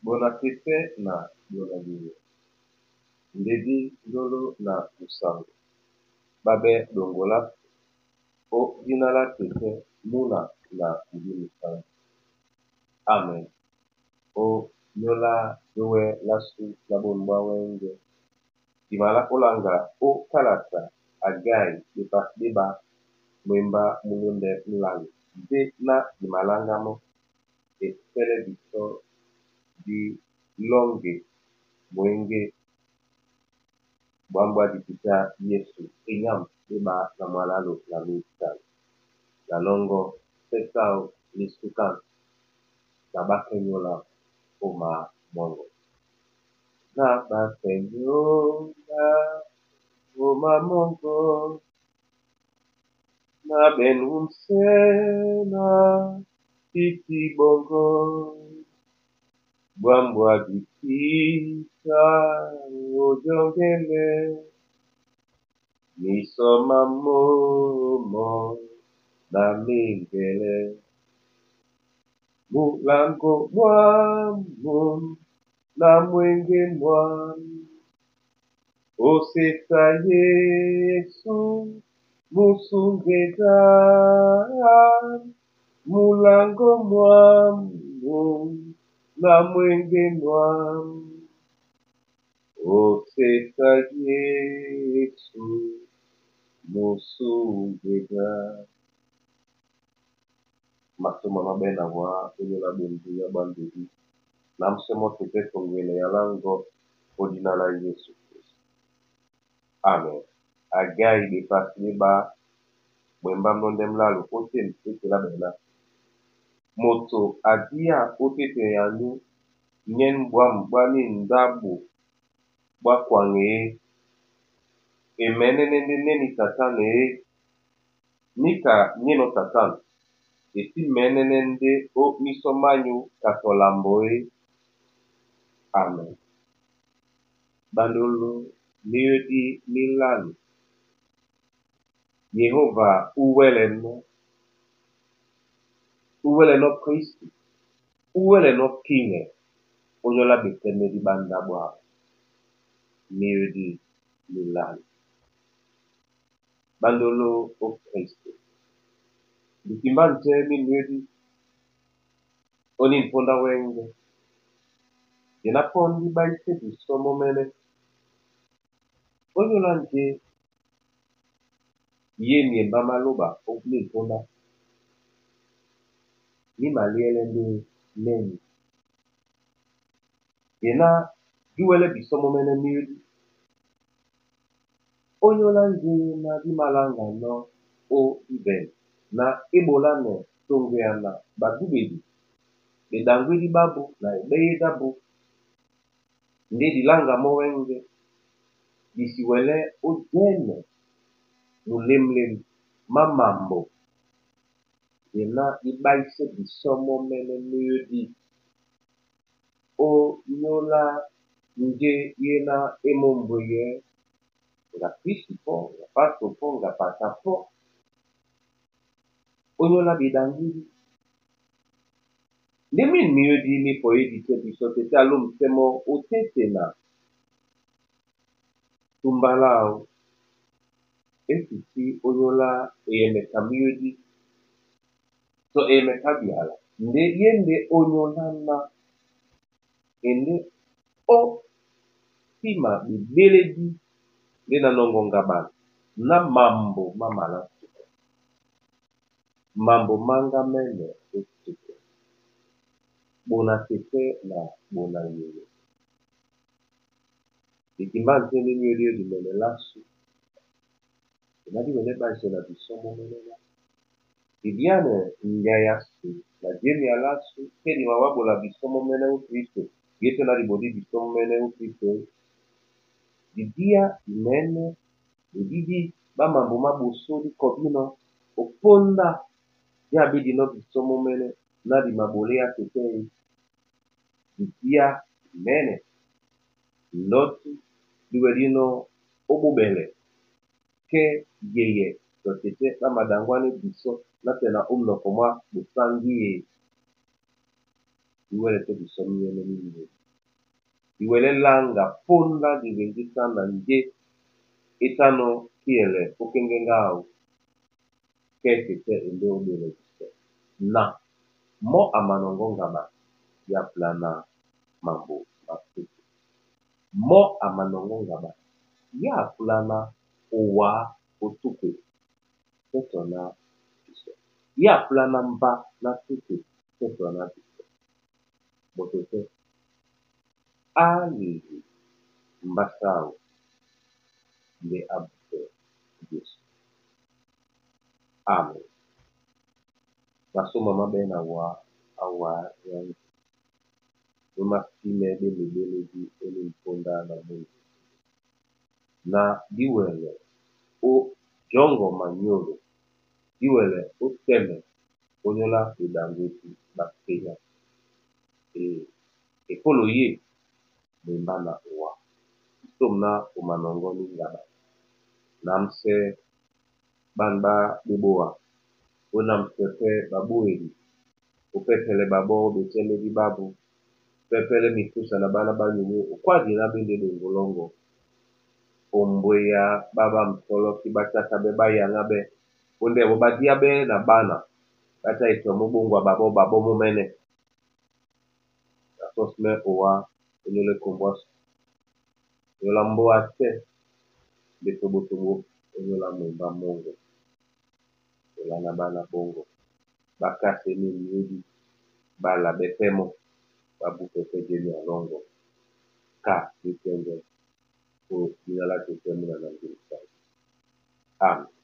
Ɓona tɛ́tɛ́ na ɓona yeye, ndedí ndolo na musaŋgo ɓá ɓɛ́ ɗoŋgo lásu ó dína lá tɛ́tɛ́ múna na mudí musáŋgó. Amɛn! Ó nyóla dówɛ lásu lá bôn ɓwá wɛ́ŋgɛ̄, Dimalá ólàŋga ó kálata Agai ɓepasí ɓé ɓá mwembá mú lóndɛ́ múlálo ndé ná di maláŋgá mɔ́ e sɛ́lɛ́ bisɔ́ bí lɔ́ŋge mwěŋgé bwǎm̀ bwá dipita dí Yésu enyám ɓé ɓá na mwalálò na mísala na nɔ́ŋgɔ́ sɛ́ sáw ní súkân na ɓá kɛ́ nyóla ó mǎ mɔ́ŋgɔ. Na ɓá kɛ́ nyóla ó mǎ mɔ́ŋgɔ na ɓɛ̌n wúmsɛ́ ná títí ɓɔŋgɔ. Bwǎm̀ bwá dipita ó jɔŋgɛlɛ mísɔ má mǒmɔ́ na míŋgɛlɛ. Mulaŋgó mwámú na mwéŋgé mwǎm ó sésá Yésu musúŋgeda. Mulaŋgó mwámú na mwéŋgé mwǎm ó sésá Yésu musúŋgeda. Masôma má ɓɛ́ na wǎ ónyólá ɓonduya ɓwá ndedí na ǎmsɛ́ mɔ́ tɛ́tɛ́ toŋgoɛlɛ ya láŋgɔ́ ó dína lá Yésu Klísto. Amɛn! Agai ɓepasí ɓé ɓá mwembá mú lóndɛ́ múlálo ótên é telá ɓɛná. Moto a díá ótéte yanyú nyɛ́n bwǎm ɓwá ní ndáɓo ɓwá kwaŋ eé? E mɛ̌nɛ́nɛ́ ndé nɛ́ ní tatánu eé? Níka nyénɔ̄ tatánu, e sí mɛ̌nɛ́nɛ́ ndé ó mísɔ mányū ka tɔ lambo eé? Amɛn! Ɓandolo míyodí mí lálo, Yehóva úwɛ́lɛnɔ́, úwɛ́lɛnɔ́ Khrístu, úwɛ́lɛnɔ́ Kiŋɛ ónyólá ɓetɛ́mɛ́dí ɓá ndáɓo áō. Míyodí mí lálo. Ɓándoló ó Khrístu, Bitimbá njɛ́ mí nuyédí ó nín póndá wɛ́ŋgɛ̄, jè ná pɔ́ndí ɓáísɛ́ bisɔ́ mɔ́ mɛ́nɛ́, ónyólá njé yé myembá má lóɓa ó nín póndá, mí maliɛ́lɛ́ ndé nɛ́ ni. Jè ná dí wɛ́lɛ́ bisɔ́ mɔ́ mɛ́nɛ́ míyodí, ónyólá njé ná dí māláŋganɔ́ ó díbɛ̂n ná é ɓolánɛ toŋgoyana ɓadúɓedi ɓeɗaŋgwédí ɓábū na eɓéyédí ábū ndé di láŋga mɔ́ wɛ́ŋgɛ̄, di si wɛlɛ́ ó jɛ́nɛ mulémlém má mambo jè ná dí ɓáísɛ́ bisɔ́ mɔ́ mɛ́nɛ́ míyodí, ónyólá njé yé ná é mō mbweyɛɛ́ ŋga prisi pɔ́, ŋga pástɔ̀ pɔ́, ŋga pata pɔ́, ónyólá ɓeɗaŋgwédí. Ndé mín míyodí mí pɔyédisɛ́ bisɔ́ tɛ́tɛ́ a lômsɛ́ mɔ́ ótéte na túmbá láō é tití ónyólá eyɛmɛ ka míyodí tɔ eyɛmɛ ka ɓiala ndé yé ndé ónyólá ná e ndé ó píma ɓebélédí ndé na nɔŋgɔ ŋgaɓan ná mambo má malá sukɛ, mambo máŋgámɛ́nɛ ó sukɛ, ɓona tɛ́tɛ́ na ɓona yeye. Bitimbá njɛ́ ndé míyodí ó dimɛnɛ lásu jè ná dí wɛlɛ́ ɓáísɛ́ na bisɔ́ mɔ́ mɛ́nɛ́ lá. Di dyánɛ ŋgyai a su na jémia lásu kɛ́ di mawá ɓola bisɔ́ mɔ́ mɛ́nɛ́ ó Klísto yétɛ́ ná di ɓodí bisɔ́ mɔ́ mɛ́nɛ́ ó Klísto é. Di díá dimɛ̌nɛ́ ɓedídí ɓá mambo má ɓosó díkɔbínɔ̄ ó póndá dí abídinɔ́ bisɔ́ mɔ́ mɛ́nɛ́ ná di maɓoléá tɛ́tɛ́ é. Di díá dimɛ̌nɛ́ ndɔ́tí dí wɛdínɔ́ ó ɓóɓɛlɛ kɛ́ yeyɛ tɔ tɛ́tɛ́ ɓá maɗaŋgwánɛ́ bisɔ́ nátɛna ó munɔkɔ mwá ɓosáŋgí e. Diwɛ́lɛ́ tɛ́ disɔ́ míyɛ́nɛ́ mí myeli. Diwɛlɛ́ láŋga póndá diveŋgísá na njé é tánɔ̄ kíɛlɛ ókéŋgɛ́ ŋgá áō kɛ́ tetɛ́ endé ó ɓelɛ disɔ na mɔ́ a manɔŋgɔ́ ŋgaba yá pláná mambo má tútù. Mɔ́ a manɔŋgɔ́ ŋgaba yá pláná owǎ ó túkwe tɛ́ tɔ ná disɔ. Yá pláná mbá ná tútù tɛ́ tɔ ná disɔ. Moto tɛ́ á lele mbásá áō ndé á bukɛ́ Jesu. Amen. Masóma má ɓɛ́ na wǎ á wǎ nyánjí mwé másímɛ́ ɓé meɓélédí ónîn póndá na múndi na díwɛlɛ ó jɔŋgɔ manyólo, díwɛlɛ ó tɛ́mɛ ónyólá ɓeɗaŋgwedi ɓá kenyá. Ee, ekólo yé mwembá na owá, di sôm ná o manɔŋgɔ́ ní ŋgaba námsɛ́ ɓân ɓá ɓé ɓówa, ó námsɛ́ pɛ́ ɓaɓóedi, ó pɛ́pɛlɛ ɓaɓɔ́ ó ɓetɛ́mɛ́dí ɓábū, ó pɛ́pɛ́lɛ́ mikúsa na ɓána ɓá nyumú, ó kwádi ná ɓé ndé ɗoŋgo-lɔ́ŋgɔ́, ó mbwéá ɓá ɓá m̀sɔ́lɔ́kí ɓá tákáɓɛ́ ɓá yaŋáɓɛ́, bóndɛ́ ɓɔ́ ɓá díáɓɛ́ na ɓána ɓá tá e tɔ mú ɓóŋgwa ɓaɓɔ́ ɓaɓɔ́ mɔ́mɛ́nɛ́. Na sɔ́símɛ́ owá ónyólá ekombo ásū, ónyólá mbóa tɛ́ ndé toɓótoɓó ónyólá mwembá mɔ́ŋgɔ. Olá ná ɓána ɓɔ́ŋgɔ ɓá kásē ní myéɗí, ɓá laɓɛ́ pɛ́ mɔ́, ɓá búkɛ́ pɛ́ jemea lɔ́ŋgɔ̄. Ka dí kɛ́ŋgɛ́ ó dína lá tetɛ́ múna na ŋgímsāy. Amen.